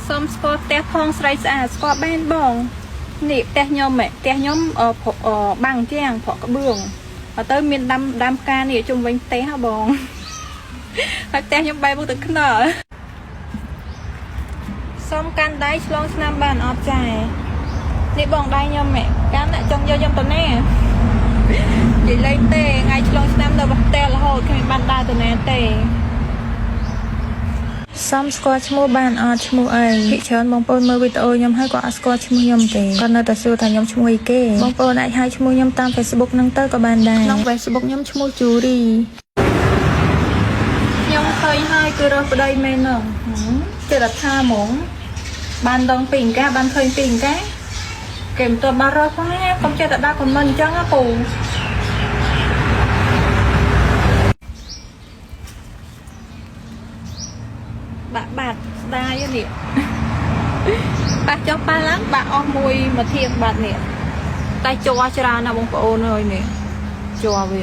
សូមស្គាល់ផ្ទះផងស្រីស្អាតស្គាល់បានបងនេះផ្ទះខ្ញុំហ៎ផ្ទះខ្ញុំអឺប្រអឺបាំងជាងប្រក់ក្បឿងបើទៅមានដាំដាំផ្កានេះជុំវិញផ្ទះហ៎បងហើយផ្ទះខ្ញុំបែរមុខទៅខ្នល់សូមកាន់ដៃឆ្លងឆ្នាំបានអត់ចានេះបងដៃខ្ញុំហ៎កាន់ចង់យកខ្ញុំទៅណានិយាយលេងទេថ្ងៃឆ្លងឆ្នាំនៅផ្ទះរហូតគ្មានបានដើរទៅណាទេ សំស្គាល់ឈ្មោះបានអត់ឈ្មោះអីភាគច្រើនបងប្អូនមើលវីដេអូខ្ញុំហើយក៏អត់ស្គាល់ឈ្មោះខ្ញុំទេគាត់នៅតែសួរថាខ្ញុំឈ្មោះអីគេបងប្អូនអាចហៅឈ្មោះខ្ញុំតាម Facebook ហ្នឹងទៅក៏បានដែរក្នុង Facebook ខ្ញុំឈ្មោះជូរី ខ្ញុំឃើញហើយគឺរើសប្តីមែនហ្នឹងចិត្តថាថាហ្មងបានដងពីអង្ការបានឃើញពីអង្ការគេមិនទាន់បានរើសផងណាកុំចេះតែដាក់ខមមិនអញ្ចឹងណាពូបាក់បាត់ស្ដាយនេះប៉ះចុះប៉ះឡើងបាក់អស់មួយមួយធៀងបាត់នេះតែជ័រច្រើនណាស់បងប្អូនអើយនេះជ័រវា